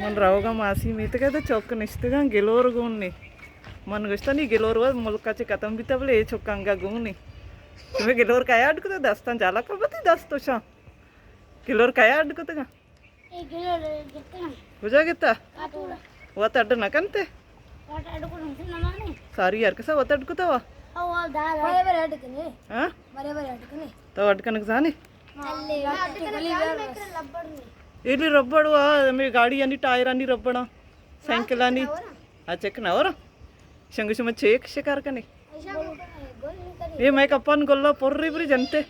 من روگاں ماسی میتگ ءَ، تو چک نشتگاں گلور گون نے۔ من گوشتاں نی گلور وت ملک ءَ چہ ختم بیتا، بلے اے چک انگا گون نے۔ تمہیں گلور کیا اڈ کتا؟ دستاں جالا کبتی دست وشاں۔ گلور کیا اڈ کتگاں؟ اے گلور گتگاں۔ کجا گتا؟ کاتورا۔ وت اڈ نہ کنتے؟ وت اڈ کو نہ مانے۔ ساری ہر کسا وت اڈ کتا وا؟ او دار۔ بڑے بڑے اڈ کنے۔ ہاں؟ بڑے بڑے اڈ کنے۔ تو اڈ کنگ زانے؟ ہاں۔ ایلی ربڑ وا، ہمیں گاڑی آنی ٹائر آنی ربڑاں، سائیکل آنی۔ ہاں، چیک نہ ہو رہا۔ شنگو شما چیک شکار کنے۔ اے میں کپان گلا پوری پوری جنتے۔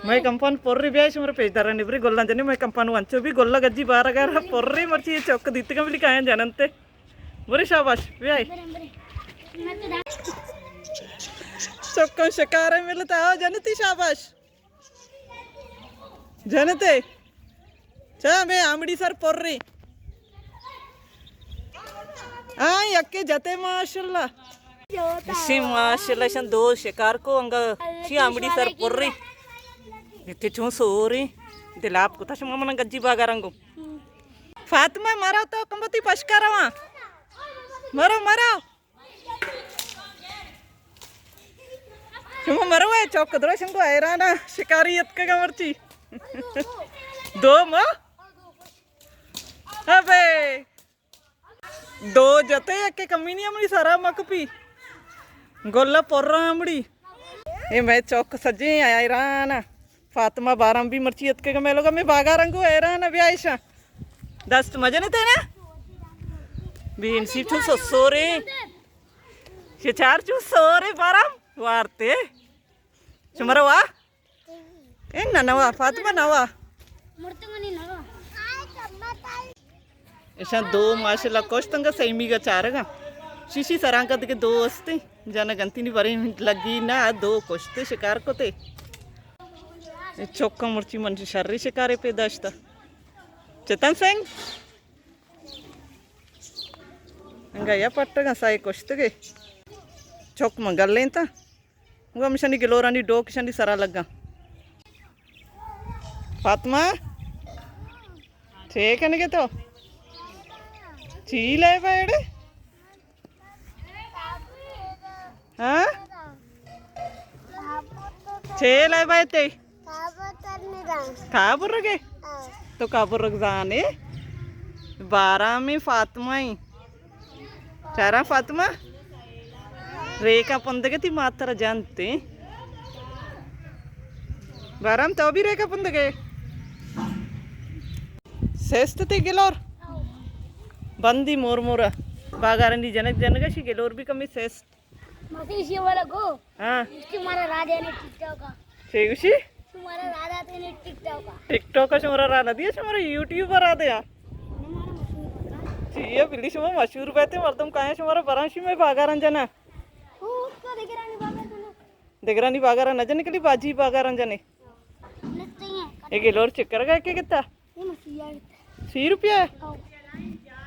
میں کمپان پوری بیائے شمارا پیش دارانی بری گلاں جنی، میں کمپان وانچو بھی گلا گجی بارگا را پوری مرچی یہ چوک دیتگا بلی کایاں جننتے۔ بری شاباش بیائے۔ چوکاں شکار ملتا، آؤ جنتی شاباش۔ جنتے۔ چا میں آمڑی سر پوری۔ ہاں، یکے جتے ماشاءاللہ۔ اسی ماشاءاللہ شن دو شکار کو انگا چی آمڑی سر پوری۔ اتے چون سوری۔ دلاپ کو تا شما من گجی باگا رنگو۔ فاطمہ مرو تو کمبتی پشکا رواں۔ مرو، مرو۔ شما مرو اے چوک درو شنگو حیرانا شکاری اتکگا مرچی۔ دو ما؟ ابے۔ دو جتے یکے کمی نہیں امڑی سرا مکپی۔ گلا پورا امڑی۔ اے میں چوک سجے حیرانا۔ فاطمہ بارم بھی مرچی اتکگا میں لوگا میں باگا رنگو حیران بیائشا۔ دست مجنے تے نا؟ بین سی ٹھو سو سورے۔ شچار چو سورے بارم وارتے۔ شمارا وا؟ اے نہ نوا، فاطمہ نوا۔ ایشاں دو ماشاءاللہ کشت انگا سیمی گا چارگا۔ شیشی سرانکا دگہ دو استے۔ جنگ انتی نی برے لگی نہ، دو کشتے شکار کتے۔ اے چوکا مرچی من شری شکارے پہ داشتا۔ چتن سنگ؟ انگا یا پٹگا سائے کشتگے۔ چوک من گلیں تا۔ وہ ہمشانی گلورانی ڈوک شانی سرا لگا۔ فاطمہ، ٹھیک ہے نگے تو؟ چی لے بیڑے؟ ہاں؟ چے لے بیتے؟ کابر گے؟ تو کابر زانے؟ بارہ میں فاطمہ ہی۔ چارا فاطمہ، ریکا پندگے تی ماتر جانتے۔ بارام تو بھی ریکا پندگے۔ سیست تی گلور۔ بندی مور مورا۔ باگارنی جنک جنگا شی گلور بھی کمی سیست۔ ماسی ایشی والا گو۔ ہاں۔ اس کی مارا را دینے ٹک ٹاک کا۔ چے گوشی؟ شمارا را داتے نے ٹک ٹاک کا۔ ٹک ٹاک کا شمارا را نہ دیا، شمارا یوٹیوب پر را دیا۔ چیئے بلی شما مشہور بیتے، مردم کائیں شمارا برانشی میں باگارن جنا۔ او، اس کا دگرانی باگار جنا۔ دگرانی باگارن نہ جنے کلی باجی باگارن جنے۔ نہ چاہیے۔ ایک لور چکر گئے کے کتا؟ سی روپیہ؟ او۔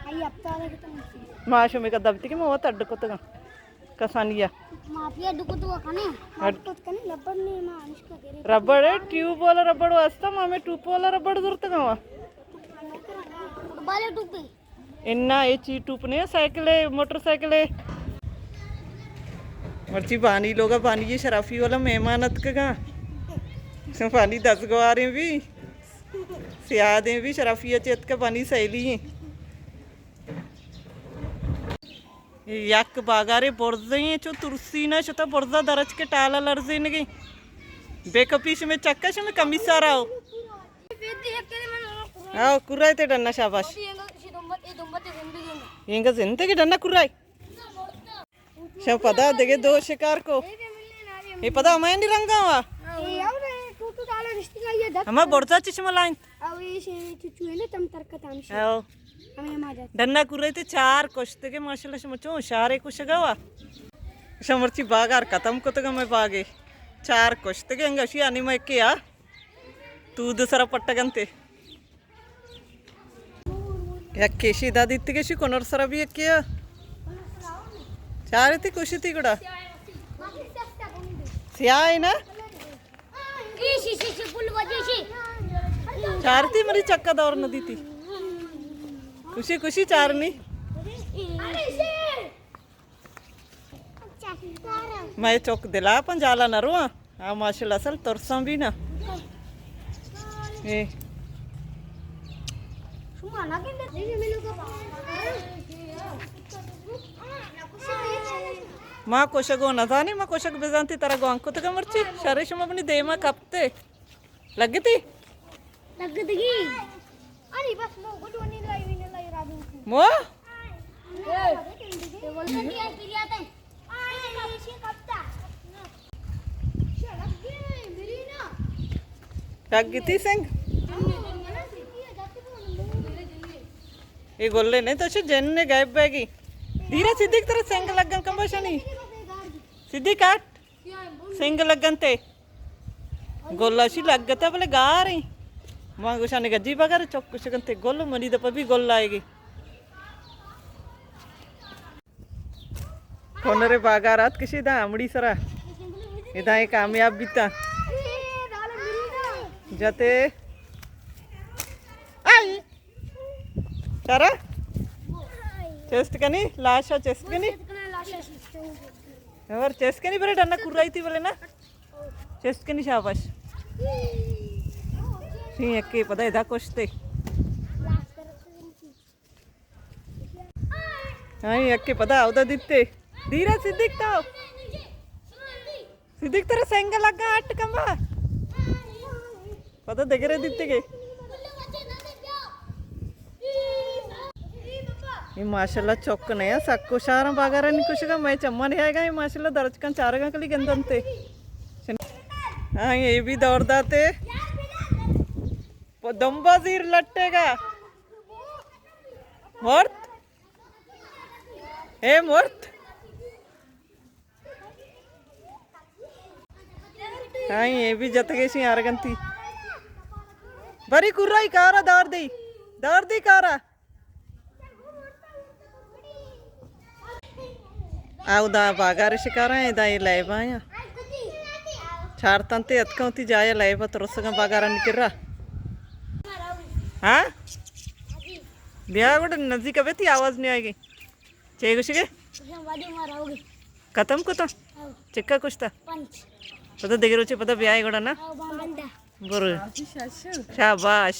آئی ہفتہ والا کتا مسی۔ ما شمی کا دبتی کہ ما وت اڈ کتگاں۔ کسانیا۔ ما پیا اڈ کتو کنے۔ اڈ کت کنے لبڑ نے ما انشکا گرے۔ ربڑ ہے، ٹیوب والا ربڑ واسطہ، ما میں ٹوپ والا ربڑ زرتگاں وا۔ بالے ٹوپے۔ انا اے چی ٹوپ نے سائیکل ہے، موٹر سائیکل ہے۔ مرچی بانی لوگا بانی یہ شرافی والا مہمان اتکگا۔ بانی دزگواریں بھی۔ سیادیں بھی شرافی چتکا بانی سیلی ہیں۔ یک باگارے برزے ہیں، چو ترسی نہ شتا برزا درچ کے ٹالا لرزینگی۔ بے کپی شمی چکا شمی کمیسا راو۔ آو، کرائے تے ڈنا شاباش۔ اینگا زندگی ڈنا کرائے۔ شو پدا دگہ دو شکار کو۔ اے پدا ہمائنی رنگا وا۔ ہما برزا چشمہ لائن۔ آو۔ ڈنا کرے تے چار کشتگے، ماشاءاللہ شما چون شارے کشگا وا۔ شما مرچی باگار ختم کتگا میں باگے۔ چار کشتگے انگا شی آنی میں کیا۔ تو دو سرا پٹگنتے۔ یک کیشی دا دیتی کیشی کنر سرا بھی یک کیا۔ چارتی کشتی گڑا۔ سیاہ ہے نا؟ چارتی مری چکا دور نہ دیتی۔ کشی کشی چارنی۔ مئے چک دلاپاں، جالا نہ رواں۔ آ ماشاءاللہ اصل ترساں بھی نہ۔ اے۔ ما کشگ ءَ نہ زانی، ما کشگ بزانتی ترا گوانک کتگ مرچی۔ شرے شما منی دیما کپتے۔ لگتی؟ لگتگی۔ انی بس مو گڈونی لائی وینے لائی رابین۔ مو؟ لگتی سنگ؟ اے گلے نے تو چھ جن نے غائب بیگی۔ دیرا صدیق ترا سنگ لگن کم بشنی۔ صدیق آٹ۔ سنگ لگنتے۔ گل اشی لگتا بلے گار ایں۔ ما گوشانے گجی بگر چک کشگنتے گل منی دپا بھی گل آئے گی۔ کنرے باگارات کشی دا امڑی سرا۔ ادا اے کامیاب بیتا۔ جتے۔ آئی۔ چارا؟ چیسٹ کنی؟ لاشا چیسٹ کنی؟ اور چیسٹ کنی برے ڈنا کرائی تھی بولے نا؟ چیسٹ کنی شاباش۔ سی یکے پدا ادا کشتے۔ ہاں، یکے پدا اودا دیتے۔ دیرا صدیق تو۔ صدیق ترا سنگ لگا اٹ کمبا۔ پدا دگرے دیتے گے۔ اے ماشاءاللہ چک نیا سک ہوشاراں باگارانی کشگا، مئے چمانی آئے گا، اے ماشاءاللہ درچکاں چارگاں کلی گندنتے۔ ہاں، اے بھی دور داتے۔ دمبا زیر لٹے گا۔ مرت۔ اے مرت۔ ہاں، اے بھی جتگے شی آرگنتی۔ بری کرائی کارا دار دی۔ دار دی کارا۔ اودا باگار شکارا ادا اے لیبا یا۔ چارتنتے اتکاں تی جایا لیبا ترسگاں باگارانی کرا۔ ہاں؟ بیا گڑا نزدیک ابے تی آواز نہیں آئے گی۔ چے گوشگے؟ گوشاں وادی ما روگے۔ ختم کتا؟ ہاں۔ چکا کشتا؟ پنچ۔ پدا دگہ روچے پدا بیائے گڑا نا؟ ہاں، باندا۔ برو۔ شاباش۔